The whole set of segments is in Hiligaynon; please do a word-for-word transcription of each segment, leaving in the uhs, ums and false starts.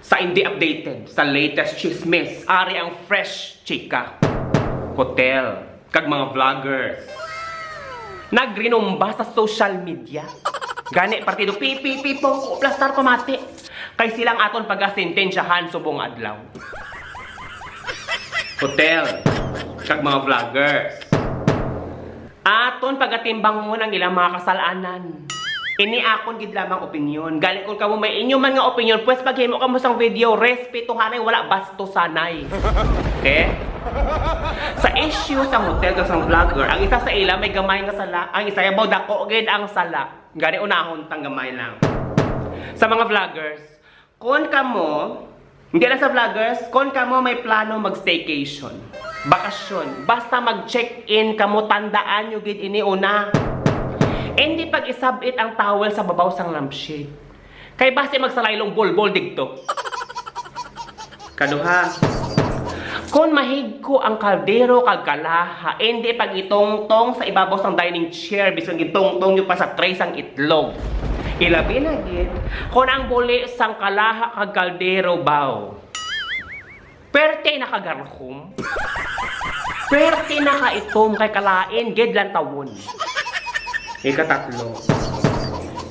Sa hindi updated sa latest chismis, ari ang fresh chika. Hotel, kag mga vloggers. Nagrinumba sa social media. Gani, partido, pi, pi, pi, pong, plastar, pamati. Kay sila ang aton pagasintensyahan subong adlaw. Hotel, kag mga vloggers. Aton pagatimbangon ang ilang mga kasalanan. Ini akon gid lamang opinyon. Gani kung kamo may inyo man nga opinyon, pwes paghimo kamo sang video, respetohanay, wala bastusanay. Okay? Sa issue sang hotel kag sang vlogger, ang isa sa ila may gamay nga sala, ang isa yabaw dako gid ang sala. Gani unahon tang gamay lang. Sa mga vloggers, kon kamo, hindi lang sa vloggers, kon kamo may plano mag-staycation, bakasyon, basta mag-check-in kamo, tandaan nyo gid ini una. Hindi pag-isabit ang towel sa babaw sang lampshade. Kay basi magsalaylong bulbol digto. Kaduha, kon mahigko ang kaldero kag kalaha, hindi pag-itungtong sa ibabaw sang dining chair, bisan gitungtong nyo pa sa tray sang itlog. Ilabi na gid kon ang buli sang kalaha kag kaldero baw. Perte nakagarhom. Perte nakaitom kay kalain gid lantawon. Ikatatlo,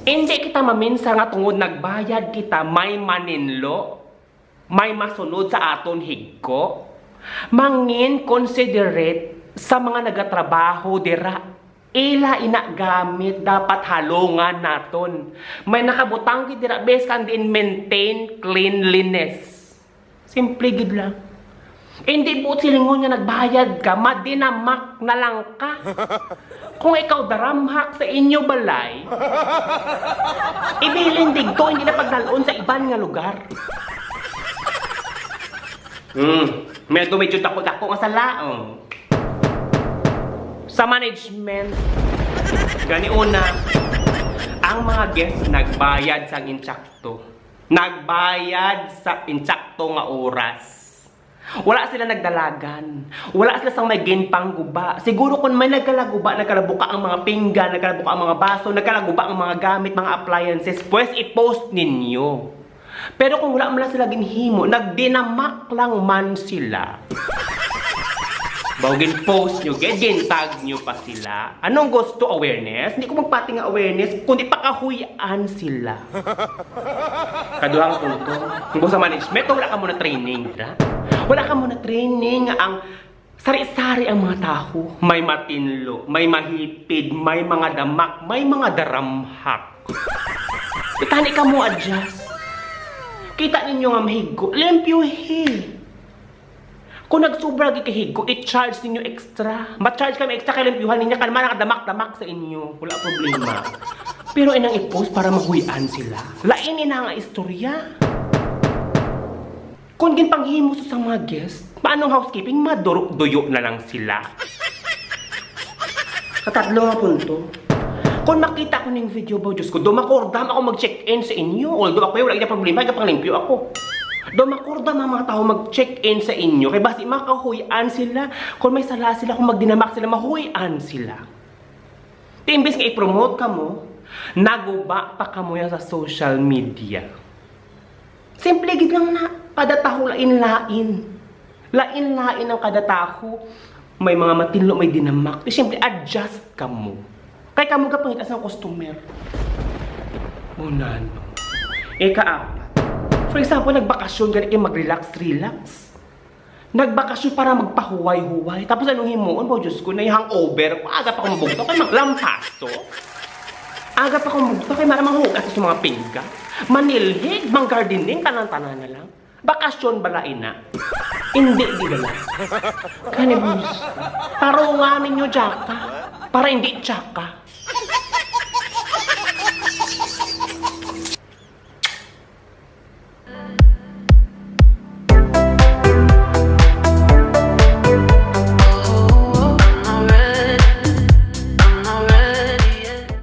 hindi kita maminsar nga tungod nagbayad kita, may maninlo, may masunod sa aton higko. Mangin considerate sa mga nagatrabaho dira. Ila ina gamit dapat halungan naton. May nakabutang gid dira, bes, kang diin maintain cleanliness. Simple gid lang. Hindi buot silingon nga nagbayad ka, madinamak na lang ka. Kung ikaw daramhak sa inyo balay, ibilin digto, hindi na pagdalon sa iban nga lugar. Hmm, may medyo dako-dako nga sala, oh. Sa management, gani una, ang mga guest nagbayad sang insakto. Nagbayad sa insakto nga oras. Wala sila nagdalagan. Wala sila sang may ginpangguba. Siguro kung may nagkalaguba, nagkalabuka ang mga pinggan, nagkalabuka ang mga baso, nagkalaguba ang mga gamit, mga appliances, pues i-post ninyo. Pero kung wala man lang sila ginhimo, nagdinamak lang man sila. Baw gin-post nyo, gid gin-tag nyo pa sila. Anong gusto, awareness? Hindi ko magpati nga awareness, kundi pakahuy-an sila. Kaduhang punto, kung sa management, wala ka mo na training, dira. Wala ka mo na training nga ang sari-sari ang mga tawo. May matinlo, may mahipid, may mga damak, may mga daramhak. Itani ka mo adjust. Kita ninyo nga mahigko, limpyuhi. Kung nagsubra gid kahigo, i-charge ninyo extra. Ma-charge kami extra kay limpyuhan ninyo, kan man nakadamak-damak sa inyo. Wala problema. Pero inang i-post para mahuy-an sila. Lain ina nga istorya. Kung ginpanghimo sa mga guest, paanong housekeeping, maduro-duyo na lang sila. Katatlo nga punto. Kung makita ko ning video ba, Diyos ko, do makordam ako mag-check-in sa inyo. Although ako, wala niya problema, nagapang limpyo ako. Do makordam ang mga tao mag-check-in sa inyo. Kay basi makahuy-an sila. Kung may sala sila, kung magdinamak sila, mahuy-an sila. Ti imbis nga i-promote ka mo, naguba pa ka mo yan sa social media. Simple gid lang na, kada tawo lain-lain. Lain-lain ang kada tawo. May mga matinlo, may dinamak. Di siyempre, adjust ka mo. Kay kamo gapangita sa customer. Muna, no? Ika-apat. For example, nagbakasyon, gani kay mag-relax-relax. Nagbakasyon para magpahuway-huway. Tapos anong himuon mo? Diyos ko, na hangover ko. Aga pa ko mabugto. Kay maglampaso. Aga pa ko mabugto. Kay mara manghugas sa mga pinggan. Manilhig, mang-gardening, tanan-tanan na lang. Bakasyon bala ina? Hindi, di bala. Kani, boss. Tarungan ninyo, Jaka. Para hindi Jaka.